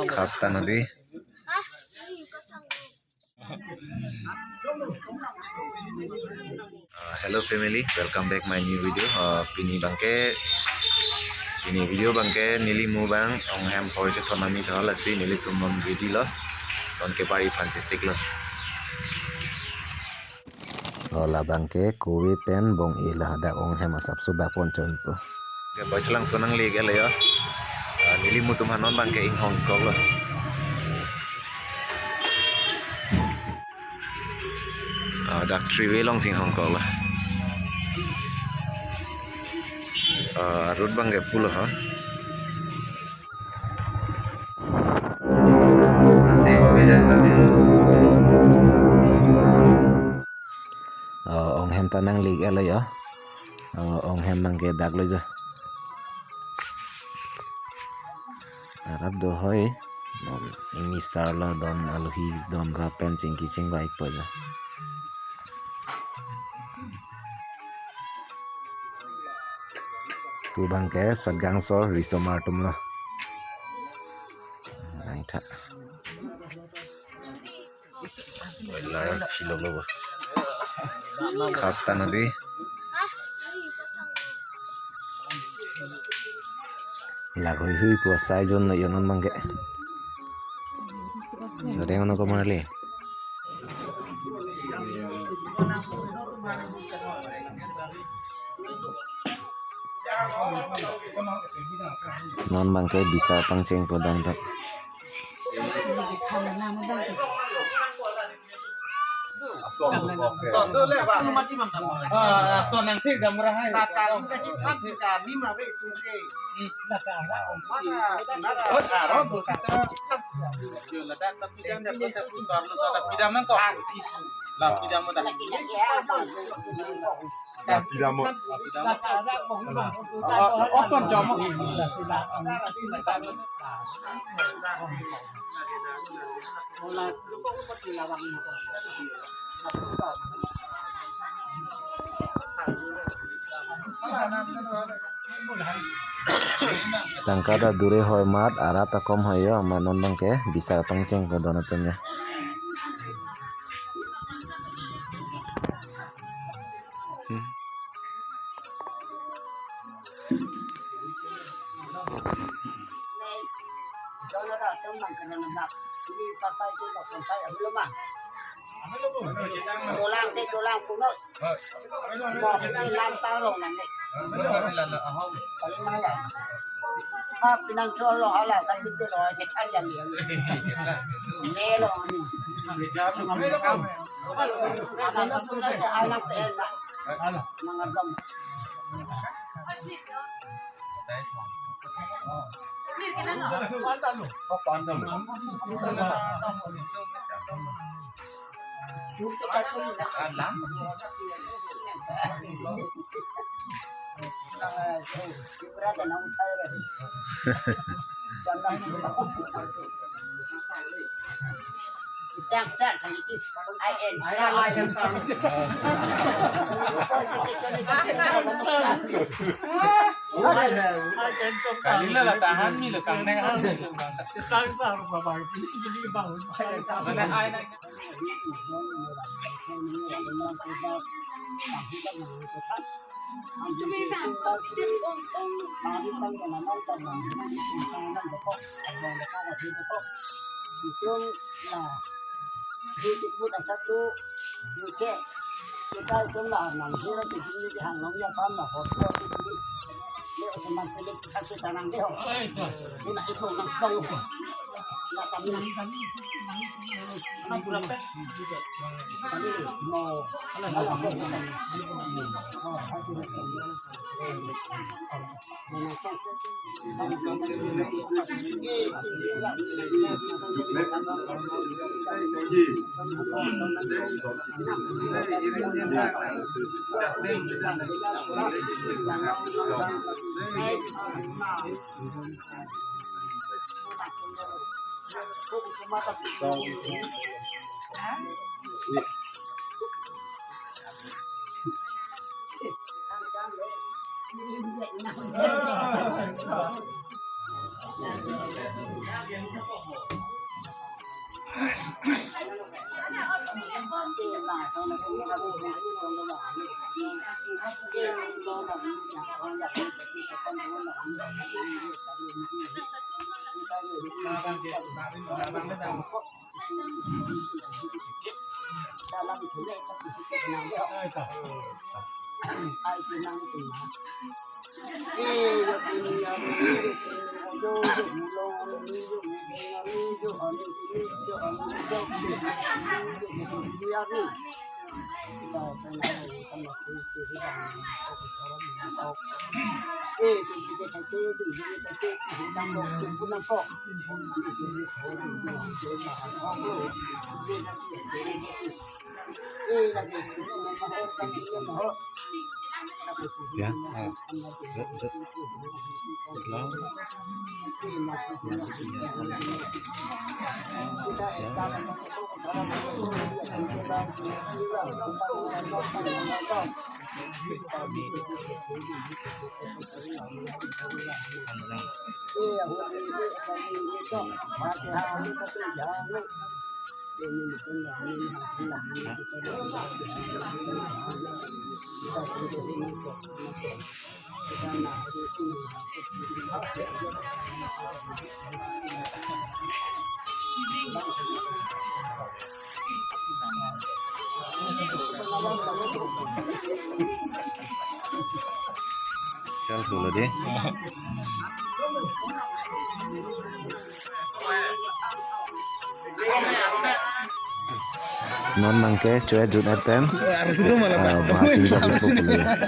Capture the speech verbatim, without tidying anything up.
Khasta nodi. Uh, hello family, welcome back my new video. Uh, pini abangke, pini video abangke neli mo abang onghem hor chethon ami tho, lasi nelitum non ready lo. Ton ke bari phan chesik lo. Lo labangke kove pen bong-e, ladak onghem asapso bapon chonpo. Ke boi thalang sonang lek lo yo. Ah, neli mo atum aphan non abangke inghong kok lo. Ah, dak three way along si inghong kok lo. Ah, road abangke pulo ha. Oh, onghem ta nang lek lo yo. Oh, onghem abangke dak lo jo. Arap do hoi. Nom, ingni sar lo, don alohi, don rap pen chingki chingvai po jo. Pu abangke Satgangsor risomar atum lo. Nangtha. Lar philo lo. Khasta nodi. Lagoi hui pu asai jon lo yo non abangke. Jodeng ono komarli. Non abangke bisar pangchengpo dam dam. Tangka ta dure hoi amat, arat ta kom hoi yo, amat non abangke bisar pangchengpo don atum ya. Hmm. Dolang te dolang puno. Mo pinang lam tang rong nang ne. Paling malam. Ha, pinang cholo hala kan itu lo, kita yang dia. Ne lo ni. Anak tu dah anak tu enak. Mangadam. Kalilo la tahan mi lo kang neng han. Mana ai nang. Ya, eh, bet, bet. Lang. Ya, ya, ya. Sel dulu deh. Non nangke choy jun aten. Harus itu malah, ah, Pak. Bahas ini satu pukul ya.